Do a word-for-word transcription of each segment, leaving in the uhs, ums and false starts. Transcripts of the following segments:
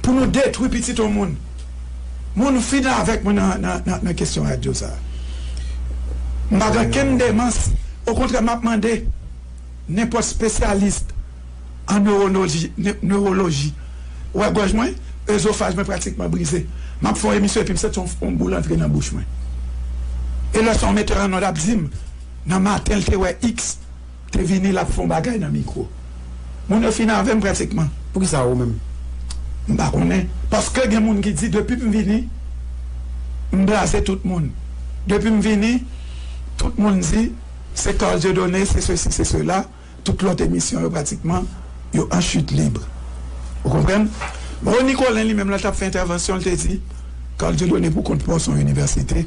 pou nou detwi pitit yon moun. Moun fin avèk mwen nan, nan, nan, nan kesyon radyo sa a. M pa gen kenn demans. Okontrè, m ap mande nenpòt espesyalis an newoloji, ne- newoloji. Ou wè gòj mwen, ezofaj mwen pratikman brize. M ap fè yon emisyon epi m santi yon, yon boul antre nan bouch mwen. E lè se yon metè an nòd ap di m, nan maten l te wè X, te vini, l ap fè yon bagay nan mikwo. Moun yo fin avè m pratikman. Poukisa ou menm? M pa konnen. Paske gen moun ki di, depi m vini, m blaze tout moun. Depi m vini, tout moun di, se Carl Dieudonné, se sesi, se sela. Tout lòt emisyon yo, pratikman, yo an chit lib. Ou konprann? Rony Colin, li menm, lè l t ap fè entèvansyon, l te di, Carl Dieudonné, pou kont pa w, se yon inivèsite,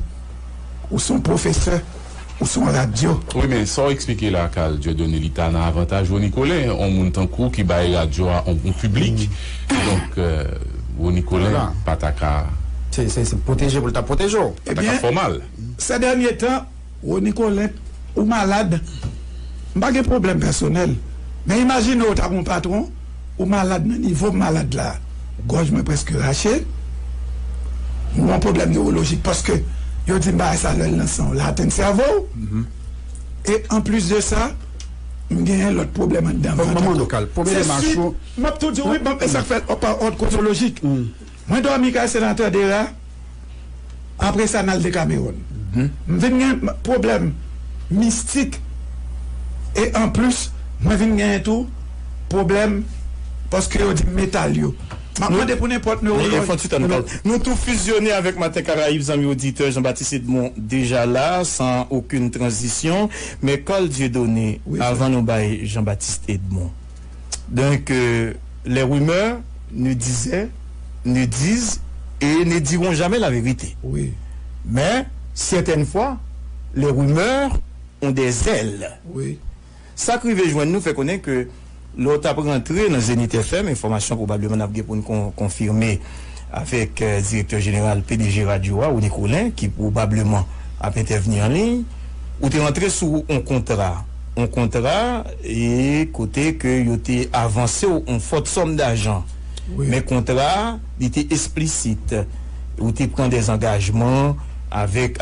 ou se yon pwofesè, ou se yon radyo. Wi, men sa w eksplike la, Carl Dieudonné, li ta nan avantaj Rony Colin, yon moun tankou w ki bay radyo a yon bon piblik. Kidonk, euh, Rony Colin pa ta ka, se, se, se pwoteje pou l ta pwoteje w. Pa ta ka fè w mal. Ebyen, se dènye tan, Rony Colin, ou malad. M pa gen pwoblèm pèsonèl. Men imajine w ta gon patwon, ou malad nan nivo m malad la. Gòj mwen prèske rache. M gon pwoblèm newolojik paske yo di m bagay sa lè l nan san w, l atenn sèvo w. E anplis de sa, m genyen lòt pwoblèm anndan vant ankò. Se swit, m ap tou di w, wi, m ap, e sa k fè l pa òd kwonolojik. Mwen dòmi kay senatè Dera, apre sa n al Decameron. M vin gen pwoblèm mistik, e anplis, mwen vin genyen tou pwoblèm paske yo di m metal yo. M ap mande pou nenpòt newològ. Nou tou fizyone avèk Maten Karayib, zanmi oditè, Jean Baptiste Edmond deja la, san okenn tranzisyon. Men Carl Dieudonné, avan nou bay Jean Baptiste Edmond. Donc, euh, les rumeurs ne disaient, ne disent et ne diront jamais la vérité. Wi. Mais, certaines fois, les rumeurs ont des ailes. Wi. Sa k rive jwenn nou fè konnen ke lè w t ap rantre nan Zenith F M, enfòmasyon pwobableman n ap gen pou n kon- konfime avèk, euh, direktè jeneral, P D G radyo a, Rony Colin, ki pwobableman ap entèvni an liy, ou te rantre sou yon kontra. Yon kontra, e kote ke yo te avanse w yon fòt sòm dajan. Wi. Men kontra a, li te eksplisit. Ou te pran dèzangajman avèk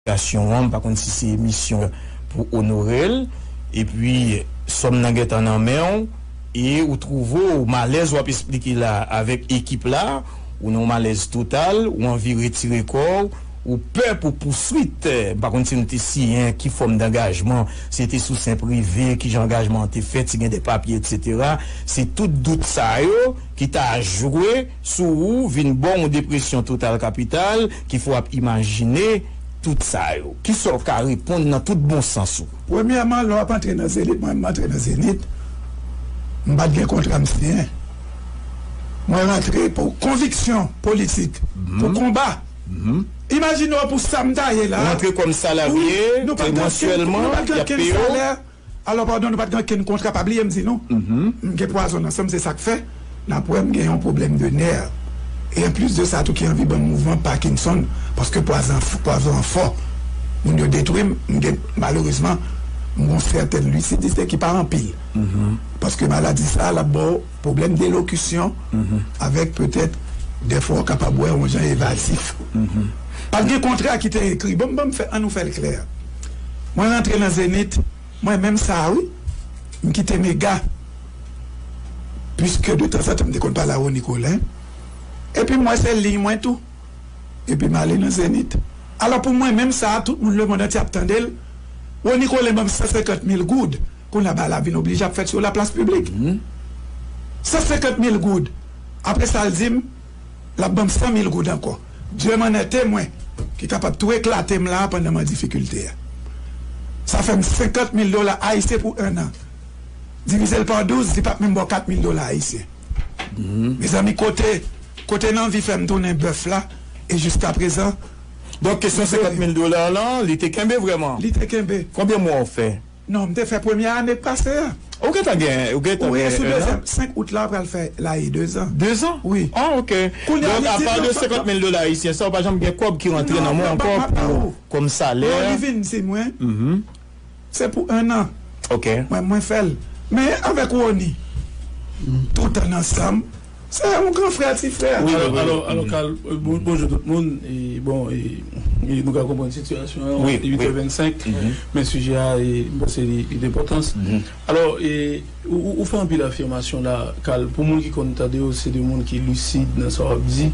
delegasyon an, m pa konn si se misyon pou onore l, epi sòm nan gentan nan men w, e ou twouve w malèz w ap eksplike la avèk ekip la, ou nan yon malèz total, ou anvi retire kò w, ou pè pou pouswit, m pa konn si nou te siyen ki fòm dangajman, si te sou sen prive, kijan angajman an te fèt, si gen de papye, etsetera. Se tout dout sa yo ki ta jwe sou ou, vin ba w yon depresyon total kapital, ki fè w ap imajine tout sa yo. Kisa w ka reponn nan tout bon sans ou? Premyèman, lè w ap antre nan Zenith, mwen menm m antre nan Zenith, m pa t gen kontra m siyen. Mwen rantre pou konviksyon politik, pou konba. Imajine w pou sa m ta ye la. Ou rantre kòm salarye, e mansyèlman, y ap peye w. Alò, padon, nou pa t gen okenn kontra, pa bliye m di nou. M gen pwazon nan san m, se sa k fè n ap wè m gen yon pwoblèm de nè. E anplis de sa tou, ki anvi ban m mouvman Parkinson, paske pwazon, pwazon an fò. Moun yo detwi m, m gen, malerezman, m gon sètèn lisidite ki pa anpil. Paske maladi sa a, l ap ba w pwoblèm delokisyon, avèk petèt, dèfwa w kapab wè yon jan evazif. Pa t gen kontra ki te ekri. Bon, ban m fè, ann nou fè l klè. Mwen rantre nan Zenith, mwen menm sa a, wi, m kite Mega, piske de tanzantan m te konn pale a Rony Colin, epi m wè se liy mwen tou, epi m ale nan Zenith. Alò, pou mwen menm sa a, tout moun lemonn antye ap tande l, Rony Colin ban m san senkant mil goud, kounye a bagay la vin oblije ap fèt sou laplas piblik. San senkant mil goud. Apre sa, l di m, l ap ban m san mil goud ankò. Dye m an ète mwen, ki kapab tou eklate m la a pandan m an difikilte a. Sa fè m senkant mil dola ayisyen pou en an. Divize l pa douz, li p ap menm ba w kat mil dola ayisyen. Mezanmi, kote, kote lanvi fè m tounen bèf la, e jiskaprezan. Donk, kesyon senkant mil dola lan, li te kenbe vrèman? Li te kenbe. Konbyen mwa w fè? Non, m te fè premyè ane k pase a. Ou gentan gen, ou gentan gen en an? Wi, e sou dezyèm, senk out la, pral fè la e dezan. Dezan? Wi. Ah, ok. Donk, apa de senkant mil dola ayisyen sa, ou pa janm gen kòb ki rantre nan men w ankò pou, kòm salè? Non, li vin di mwen, Se pou en an. Ok. Mwen, mwen fè l. Men avèk Rony, tout an ansanm, se yon gran frè, ti frè. Wi, alò, wi, wi. Alò, alò, Carl, euh, bon, bonjou tout moun. E, bon, e, e nou ka konprann sitiyasyon an, wi, wi. Uit è vennsenk, men sijè a, e, m panse li, li de enpòtans. Alò, e, ou, ou, ou fè anpil afimasyon la, Carl. Pou moun ki konn tande w, se de moun ki lisid nan sa w ap di.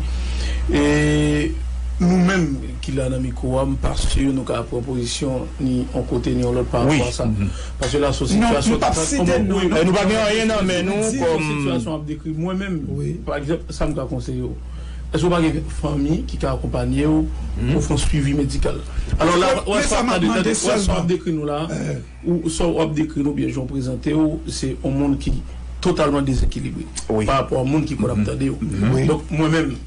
E nou menm ki la nan mikwo a, m pa si nou ka pran pozisyon ni yon kote ni yon lòt pa rapò a sa. Paske la, se yon sitiyasyon ki trè kòman ou... E nou pa gen anyen nan men nou kòm sitiyasyon ap dekri. Mwen menm, pa egzanp, sa m ka konseye w. Èske w pa gen fanmi ki ka akonpanye w pou fè yon swivi medikal? Alò la, wè sa w ap dekri nou la, ou sa w ap dekri nou, byen jan w prezante w, se yon moun ki totalman dezekilibre pa rapò a moun ki konn ap tande w. Donk, mwen menm,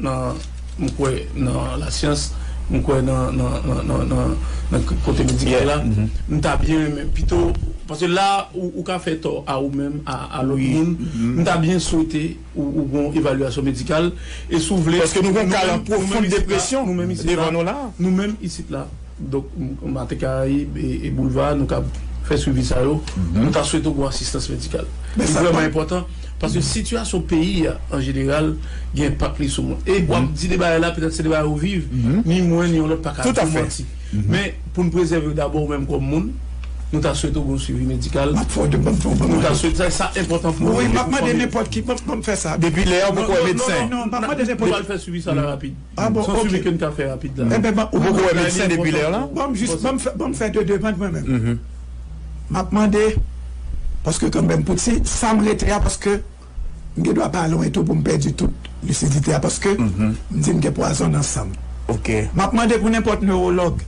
nan, m kwè nan lasyans, m kwè nan, nan, nan, nan, nan, nan kote medikal la, m ta byen renmen pito, paske la, ou, ou ka fè tò a ou menm, a, a lòt moun, m ta byen swete ou, ou gon evalyasyon medikal, e si w vle, paske nou gon ka nan pwofon depresyon devan nou la. Nou menm isit la, Donk, m-, Maten Karayib e, e Boulva, nou ka fè swivi sa yo. Nou ta swete w gon asistans medikal. Li vrèman enpòtan, paske sitiyasyon peyi a, an jeneral, gen enpak li sou moun. E w ap di de bagay la, petèt se de bagay ou viv, ni mwen, ni yon lòt pa ka di w manti. Men, pou n prezève w dabò ou menm kòm moun, nou ta swete w gon swivi medikal. M ap fè w de, m ap fè w de. Nou ta swete, sa, sa enpòtan pou nou. Wi, m ap mande nenpòt ki, ban m, ban m fè sa. Depi lè a, ou poko wè medsen? Non, non, non, m ap mande nenpòt. Nou pral fè swivi sa la rapid. Ah bon, ok. Se yon swivi ke n ka fè rapid la. Enben, ban, ou poko wè medsen depi lè la? Ban m jis, ban m fè, ban m fè de demann mwen menm. M ap mande, paske kanmenm, pou ti, sa m rete a, paske m gen dwa pa lwen tou pou m pèdi tout lisidite a, paske m di m gen pwazon nan san m. Ok. M ap mande pou nenpòt newològ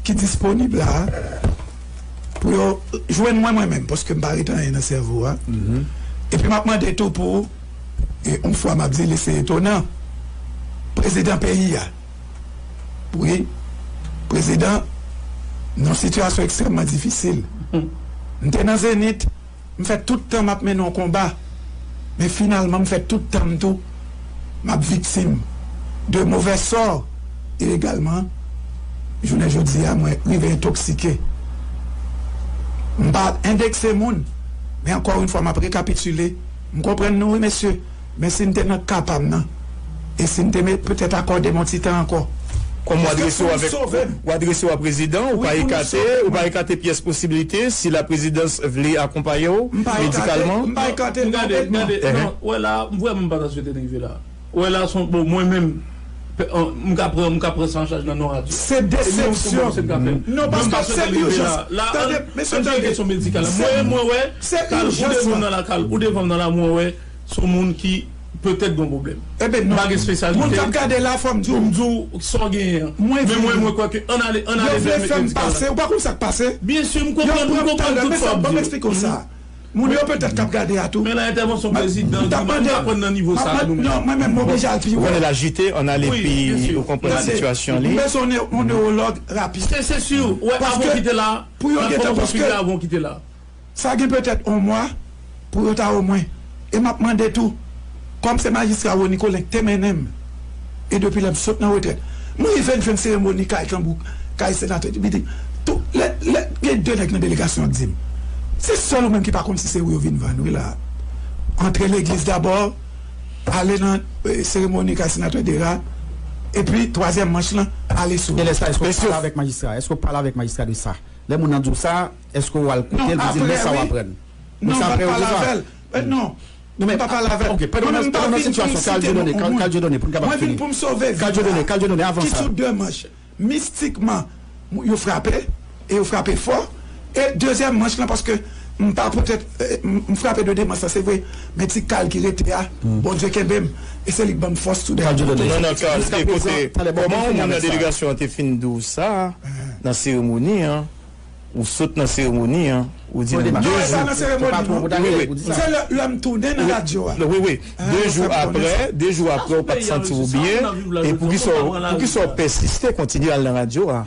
ki disponib la, pou yo jwenn mwen, mwen menm, paske m pa rete anyen nan sèvo a. Epi m ap mande tou pou, e yon fwa m ap di li, se etonan, prezidan peyi a. Wi, prezidan, nan yon sitiyasyon ekstrèmman difisil. M te nan Zenith, m fè tout tan m ap mennen yon konba, men finalman m fè tout tan m tou, m ap viktim de movè sò, e egalman, jounen jodi a, mwen rive entoksike. M pa endekse moun, men ankò yon fwa, m ap rekapitile, m konprann nou, wi, mesye, men si n te nan ka pa m nan, e si n te met, petèt akòde m yon ti tan ankò. Kòm w adrese w avèk, w adrese w a prezidan, ou pa ekate, ou pa ekate pyès posiblite, si la prezidans vle akonpaye w medikalman. M pa ekate, m pa ekate, m pa ekate, m pa ekate, non, gade, gade, non, wè la, m vrèman m pa ta swete n rive la. Wè la, se yon, bon, mwen menm, m ka pran, m ka pran sa an chaj nan non radyo. Se desepsyon. Non, paske se ijans. Tande, mesye, tande. Mwen, mwen wè, se ijans la. Ou devan m nan la, Carl, ou devan m nan la, mwen wè, se yon moun ki petèt gen yon pwoblèm. Ebyen, non. M pa gen espesyalite. Moun k ap gade la, fò m di w. Pou m di w sa w genyen an. Men mwen, mwen kwè ke ann ale, ann ale vè medikal la. Yo vle fè m pase. Ou pa konn sa k pase? Byen si, m konprann, m konprann tout sa w ap di yo. Ban m eksplike w sa. Moun yo petèt k ap gade a tou. Men la, entèvansyon prezidan, m t ap mande, m pa konn nan nivo sa a nou menm. Non, mwen menm, m oblije al pi wo. Ou konnen l ajite, ann ale pi, ou konprann sitiyasyon li. M bezwen yon ne-, yon newològ rapid. Se, se si, wè, avan w kite la, paske sa gen petèt yon mwa pou yo ta omwen. E m ap mande tou, kòm se majistra Rony Colin k te mennen m, e depi lè m sot nan retrèt, m rive n jwenn seremoni kay Kanbouk, kay senatè Dibidi. Tou, lè, lè, gen de nèg nan delegasyon an k di m, se sèl ou menm ki pa konn si se ou yo vin vann, wi, la. Antre legliz dabò, ale nan, eh, seremoni kay senatè Dera, epi twazyèm manch lan, ale sou. E lè sa, èske w pale avèk majistra? Èske w pale avèk majistra de sa? Lè moun nan di w sa, èske w al koute l pou di l men sa w aprann? Non, m pa t pale avè l. Eh, non. Non, men, m pa pale avè l. Ok, pandan nou nan sitiyasyon, Carl Dieudonné, Carl Dieudonné, pou n kapab fini. Mwen vin pou m sove vi a. Carl Dieudonné, Carl Dieudonné, avan sa. Ki sou de manch, mistikman, yo frape, e yo frape fò. E dezyèm manch lan, paske m pa poutèt, eh, m, m frape de de manch lan, se vre, men ti Carl ki rete a, Bondye kenbe m, e se li k ban m fòs tou de. Carl Dieudonné. Non, non, Carl, ekoute, kòman yon moun nan delegasyon an te fin di w sa, nan seremoni an, ou sot nan seremoni an, ou di nan de jou. Non, e pa nan seremoni, non. Wi, wi. Se lè, lè m tounen nan radyo a. Wi, wi. De jou apre, de jou apre, ou pa t santi w byen. E poukisa, poukisa w pèsiste kontinye al nan radyo a?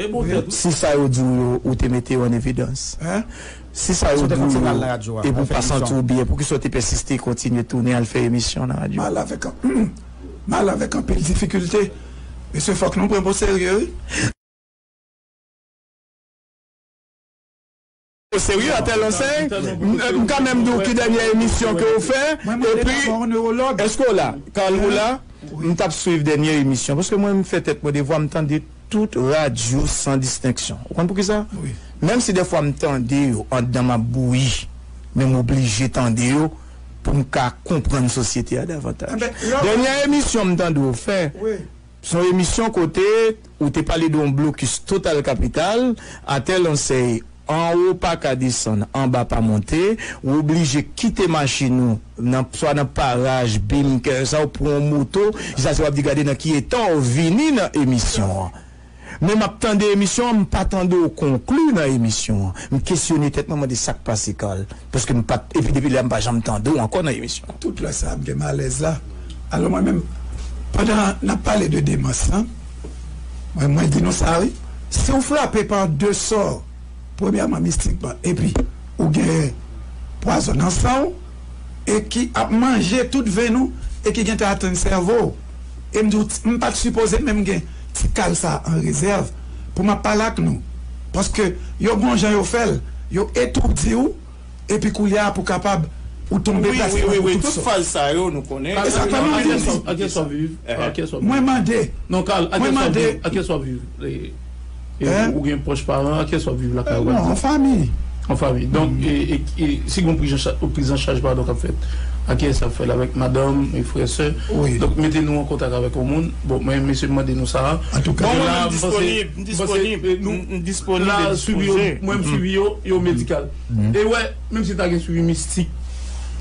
Si sa yo di w yo, ou te mete yo an evidans. Si sa yo di w yo, epi w pa santi w byen, poukisa w te pèsiste kontinye tounen al fè emisyon nan radyo? M al avèk an-, m al avèk anpil difikilte. Mesye, fòk nou pran m o serye, wi. O serye, atèl ansèy. M ka menm di w ki dènyè emisyon ke w fè. Epi, èske w la? Carl, ou la? M t ap swiv dènyè emisyon. Paske mwen, m fè tèt mwen devwa, m tande tout radyo san distenksyon. Ou konn poukisa? Menm si dèfwa m tande yo, anndan m ap bouyi, men m oblije tande yo pou m ka konprann sosyete a davantaj. Dènyè emisyon m tande w fè, se yon emisyon kote ou te pale de yon blokis total kapital, atèl ansèy anwo pa ka desann, anba pa monte, ou oblije kite machin ou nan, swa nan paraj, bim, kè sa, ou pran yon moto, jis ase w ap di gade nan ki eta w vini nan emisyon an. Men m ap tande emisyon an, m pa tande w konkli nan emisyon an. M kesyone tèt mwen, mande sa k pase, Carl. Paske m pa t, epi depi lè a, m pa janm tande w ankò nan emisyon an. Tout lè sa a, m gen malèz la. Alò, mwen menm, pandan n ap pale de demans lan, mwen, mwen di nou sa, wi. Si w frape pa de sò, premyèman, mistikman, epi ou gen pwazòn nan san w, e ki ap manje tout venn ou, e ki gentan atenn sèvo w. E m di w, m pa t sipoze menm gen ti kal sa an rezèv pou m ap pale ak nou. Paske yo gon jan yo fè l, yo etoudi w, epi koulye a pou kapab ou tonbe plas pou tout sòt. Tout faz sa yo, nou konnen. E sa fè mwen di, mwen mande, mwen mande. E, e, ou, ou gen pwòch paran, a kiyès w ap viv lakay ou? Non, an fanmi. An fanmi. Donk, e, e, e, si gon priz an cha-, priz an chaj, padon, k ap fèt, a kiyès y ap fè l? Avèk madanm, e, frè, sè? Donk, mete nou an kontak avèk yon moun. Bon, mwen, mesye, m mande nou sa a. Antouka. Bon, mwen menm, m disponib, m disponib, m disponib e dispoze. Mwen, m swivi yo, yo medikal. E wè, menm si ta gen swivi mistik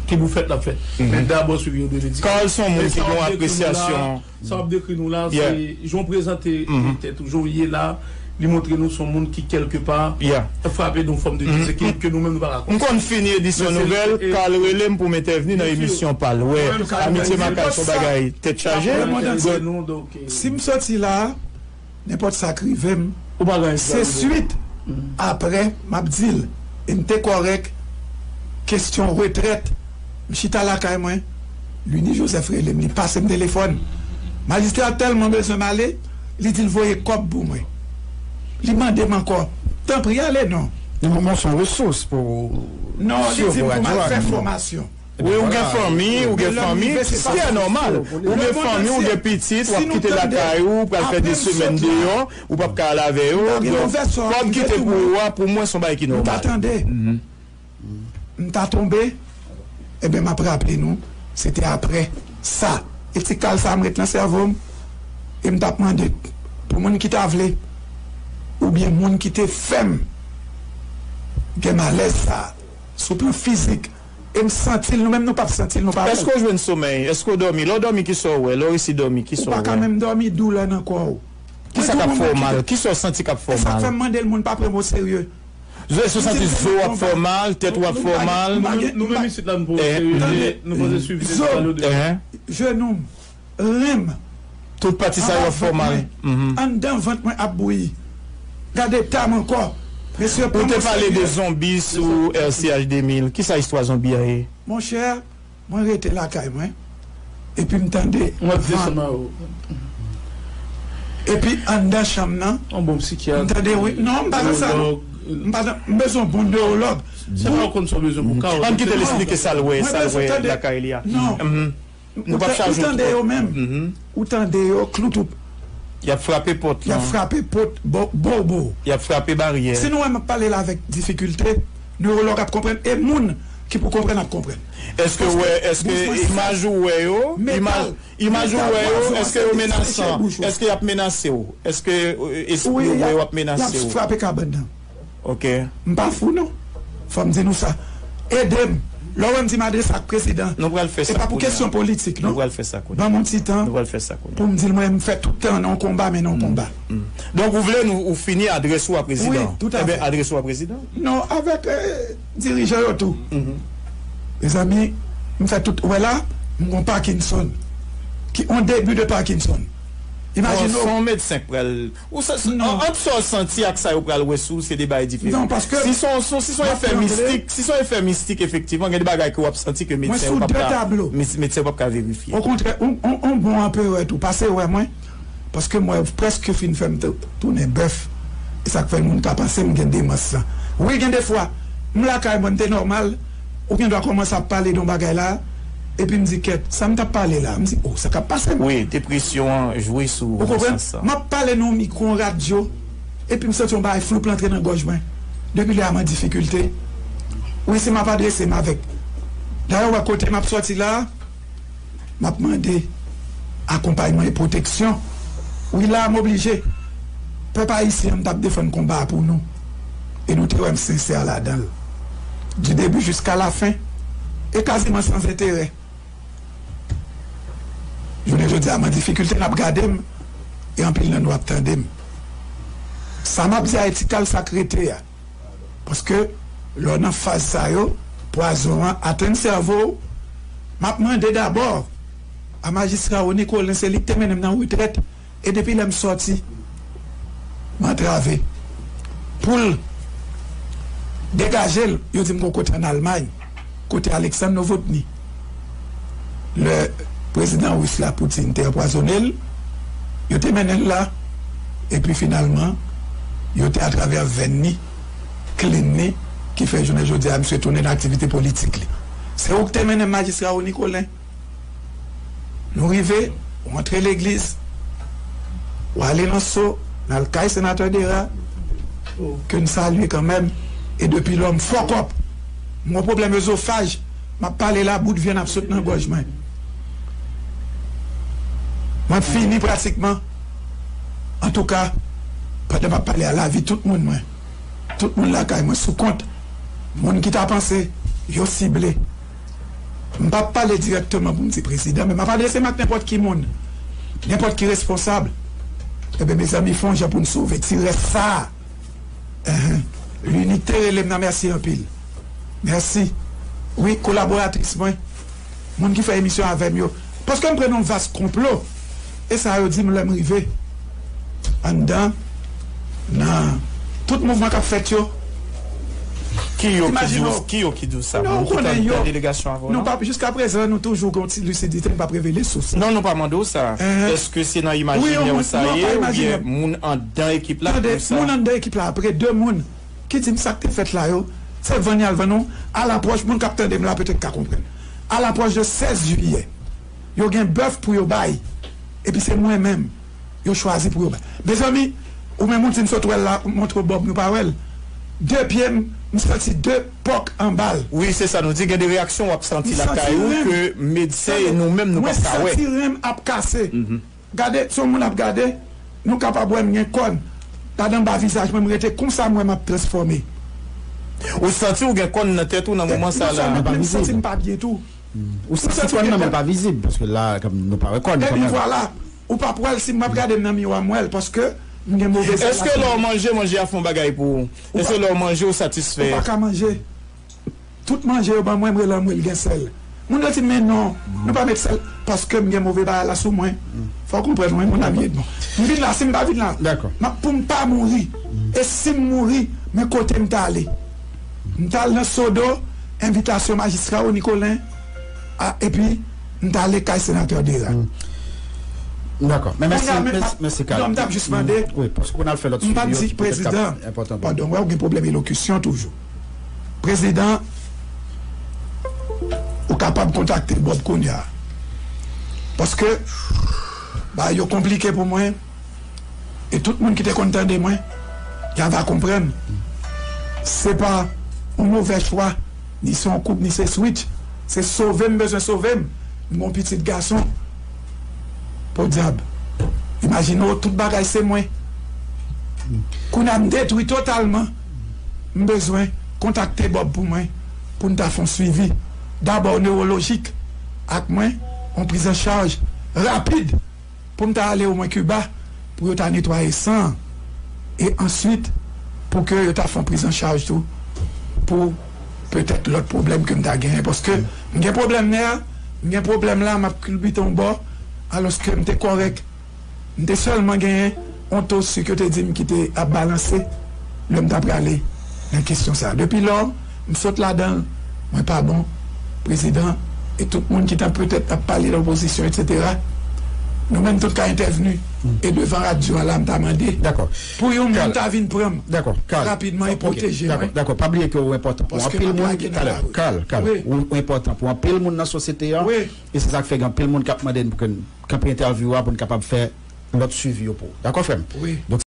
ki pou fèt, l ap fèt. Men dabò swivi yo dwe medikal. Carl se yon moun ki gen yon apresyasyon. Sa w ap dekri nou la, se jan w prezante tèt ou, jan w ye la, li montre nou se yon moun ki kèlkepa frape de yon fòm de dezekilib ke nou menm nou pa ka konprann. M konn fini edisyon nouvèl, Carl rele m pou m entèvni nan emisyon pa l. Wè, Amitye Makak se yon bagay tèt chaje. Si m soti la, nenpòt sa k rive m, se swit apre m ap di l. E m te kòrèk, kesyon retrèt, m chita lakay mwen, Lunie Joseph rele m, li pase m telefòn. Majistra tèlman bezwen m ale, li di l voye kòb pou mwen. Li mande m ankò, tanpri ale non. Li mande yon resous pou... Non, li di m pou m al fè fòmasyon. Wi, ou gen fanmi, ou gen fanmi, se nòmal. Ou gen fanmi, ou gen pitit, w ap kite lakay ou, pral fè de semèn deyò, ou p ap ka al avè yo. Donk, kòb ki te pou ou a, pou mwen, se yon bagay ki nòmal. M ta tonbe, enben, m ap raple nou, se te apre sa. E ti kal sa a m ret nan sèvo m, e m t ap mande pou moun ki ta vle, oubyen moun ki te fè m gen malèz sa a, sou plan fizik, e m santi l, nou menm nou p ap santi l, nou pa wè l. Èske w jwenn somèy? Èske w dòmi? Lè w dòmi, kisa w wè? Lè w resi dòmi, kisa w wè? Ou pa ka menm dòmi, doulè nan kò w. Kisa k ap fè w mal? Kisa w santi k ap fè w mal? E sa k fè m mande l, moun pa pran m oserye. Èske w santi zo w ap fè w mal, tèt ou ap fè w mal? Nou menm isit la, nou pa oserye, nou pa oserye swiv zo, jenou m, ren m. Tout pati sa yo ap fè w mal. Anndan vant mwen ap bouyi. Gade eta m ankò. Mesye, ou te pale de zonbi sou R C H de mil. Kisa istwa zonbi a ye? Monchè, mwen rete lakay mwen. Epi m tande van. Epi anndan chanm nan, m tande, wi. Non, m pa nan sa, non. M pa nan, m bezwen yon bon newològ. Se pa w konn sa w bezwen pou ka w. Ann kite l esplike sa l wè, sa l wè lakay li a. Non. Nou p ap chaje w twòp. Ou tande yo menm. Ou tande yo, kloutou. Y ap frape pòt lan. Y ap frape pòt, bo-, bobo. Y ap frape baryè. Si nou wè m ap pale la avèk difikilte, newològ ap konprann, e moun ki pou konprann ap konprann. Èske w wè, èske imaj ou wè yo, imaj, imaj ou wè yo, èske yo menasan? Èske y ap menase w? Èske, e, èske yo wè yo ap menase w? Y ap frape kabann nan. Ok. M pa fou, non. Fò m di nou sa. Ede m. Lè w wè m di m adrese ak prezidan, e pa pou kesyon politik, non. Nou pral fè sa kounye a. Ban m yon ti tan pou m di l, mwen, m fè tout tan nan yon konba, men nan yon konba. Donk, ou vle nou, ou fini adrese w a prezidan? Wi, tout à fait. Enben, adrese w a prezidan. Non, avèk, e, dirijan yo tou. Mezanmi, m fè tout, ou wè la, m gon Parkinson. Ki, on debi de Parkinson. Imajine w. Bon, se yon medsen k pral Ou sa, sa, ant sa w santi ak sa yo pral wè sou w, se de bagay diferan. Non, paske si se yon, si se yon efè mistik, si se yon efè mistik, efektivman, gen de bagay ke w ap santi ke medsen yo p ap ka, medsen yo p ap ka verifye. Okontrè, on, on, on bon anperè tou pase wè mwen, paske mwen prèske fin fè m tou-, tounen bèf. E sa k fè moun ka panse m gen demans lan. Wi, gen de fwa, M lakay mwen, m te nòmal. Ou gen dwa kòmanse ap pale de yon bagay la, epi m di, kèt, sa m t ap pale la? M di, o, sa k ap pase m? Wi, depresyon an jwe sou ou nan sans sa. Ou konprann? M ap pale nan yon mikwo, yon radyo, epi m santi yon bagay floup antre nan gòj mwen. Depi lè a, m an difikilte. Wi, si m ap adrese m avèk. Dayè, w wè kote m ap sòti la, m ap mande akonpayman e pwoteksyon. Wi, la a, m oblije. Pèp ayisyen an, m t ap defann konba a pou nou. E nou te wè m sensè ladan l. Du début jusqu'à la fin. E kaziman san enterè. Jounen jodi a, m an difikilte, n ap gade m, e anpil nan nou ap tande m. Sa m ap di a, e ti kal sa k rete a. Paske, lè w nan faz sa yo, pwazon an atenn sèvo w. M ap mande dabò a majistra Rony Colin, se li k te mennen m nan retrèt, e depi lè m sòti, m antrave. Pou l degaje l, yo di m gon kote ann Almay, kote Alexandre Novotny. Lè prezidan ris la, Putin, te anpwazonnen l, yo te mennen l la, epi finalman, yo te atravè vèn li, klin li, ki fè jounen jodi a, misye tounen nan aktivite politik li. Se ou ki te mennen m, majistra Rony Colin. Nou rive, ou antre legliz, ou ale nan so, n al kay senatè Dera, ke n salye kanmenm, e depi lò m fòkòp. M gon pwoblèm ezofaj, m ap pale la, bout vyann ap sot nan gòj mwen. Mwen fini pratikman. Antouka, pandan m ap pale a, lavi tout moun mwen, tout moun lakay mwen sou kont. Moun ki ta panse yo sible. M p ap pale dirèkteman pou m di prezidan, men m ap adrese m ak nenpòt ki moun, nenpòt ki responsab. Ebyen, mezanmi, fè yon jan pou n sove ti rès sa a. Enhen. Linite rele m nan, mèsi anpil. Mèsi. Wi, kolaboratris mwen, moun ki fè emisyon avè m yo. Paske m pran yon vas konplo. E sa yo di m lè m rive anndan, nan tout mouvman k ap fèt yo. Ki yo ki di w, ki yo ki di w sa? Moun ki t anndan delegasyon avè w, non? Nou pa, jiskaprezan, nou toujou gen yon ti lisidite, n p ap revele sous. Non, nou pa mande w sa. Enhen. Èske se nan imajinè w sa ye, oubyen moun anndan ekip la ki di w sa? Tande, moun anndan ekip la, apre de moun ki di m sa k te fèt la yo, se vann y al vann ou, alapwòch, moun k ap tande m la petèt ka konprann. Alapwòch de sèz jiyè, yo gen bèf pou yo bay, epi se mwen menm yo chwazi pou yo bay. Mezanmi, ou menm ou di m sot wè l la, montre w bò m, nou pa wè l. De pye m, m santi de pòk anba l. Wi, se sa nou di, gen de reyaksyon w ap santi lakay ou ke medsen e nou menm nou p ap ka wè. Mwen santi ren m ap kase. Gade, si yon moun ap gade, nou kapab wè m gen kòn. Gade anba vizaj mwen, m rete konsa, m wè m ap transfòme. Ou santi w gen kòn nan tèt ou nan moman sa la? Non sèlman, men m santi m pa byen tou. Ou santi kòn nan, men l pa vizib, paske la, kòm nou pa wè kòn kanmenm. Epi vwala, ou p ap wè l, si m ap gade m nan miwa, m wè l, paske m gen move zèl. Èske lè w manje, manje a fè yon bagay pou ou? Èske lè w manje, ou satisfè? Ou pa ka manje. Tout manje yo ban mwen, m rele anmwe l gen sèl. Moun yo di m, men non, nou pa met sèl, paske m gen move bagay la sou mwen. Fò w konprann mwen, mon ami Edmond. M vin la, si m pa vin la, m ap, pou m pa mouri. E si m mouri, men kote m ta ale? M t al nan Sodo, envitasyon majistra Rony Colin, a, epi m t ale kay senatè Dera. Dakò. Men mèsi, mèsi, mèsi, Kal. Non, m t ap jis mande. Wi, paske pou n al fè lòt swivi yo ki petèt k ap enpòtan pou nou. Padon, wè, ou gen pwoblèm elokisyon toujou. Prezidan, ou kapab kontakte Bob kounye a. Paske, bagay yo konplike pou mwen. E tout moun ki te konn tande mwen, y a va konprann. Se pa yon movè chwa, ni se yon koub, ni se switch. Se sove m bezwen sove m. M gon pitit gason. Podyab. Imajine w, tout bagay se mwen. Kounye a m detwi totalman. M bezwen kontakte Bob pou mwen, pou n ta fè yon swivi. Dabò newolojik ak mwen, yon priz an chaj rapid. Pou m ta ale omwen Kiba, pou yo ta netwaye san an. E answit, pou ke yo ta fè yon priz an chaj tou, pou petèt lòt pwoblèm ke m ta genyen. Paske m gen pwoblèm nè, m gen pwoblèm la, m ap kilbite yon bò, alòske m te kòrèk. M te sèlman genyen yon to sik yo te di m ki te ap balanse lè m ta prale nan kesyon sa. Depi lò, m sot ladan l, mwen pa bon, prezidan, e tout moun ki ta petèt ap pale nan opozisyon, etsetera. Nou menm tout ka entèvni. E devan radyo a la, m ta mande pou yon moun ta vin pran m rapidman e pwoteje mwen. Dakò, pa bliye ke ou enpòtan pou anpil moun. Talè, Kal, Kal, ou enpòtan pou anpil moun nan sosyete a. E se sa k fè gen anpil moun k ap mande n pou ke n kanpe entèvyou a pou n kapab fè lòt swivi yo pou ou. Dakò, frè m?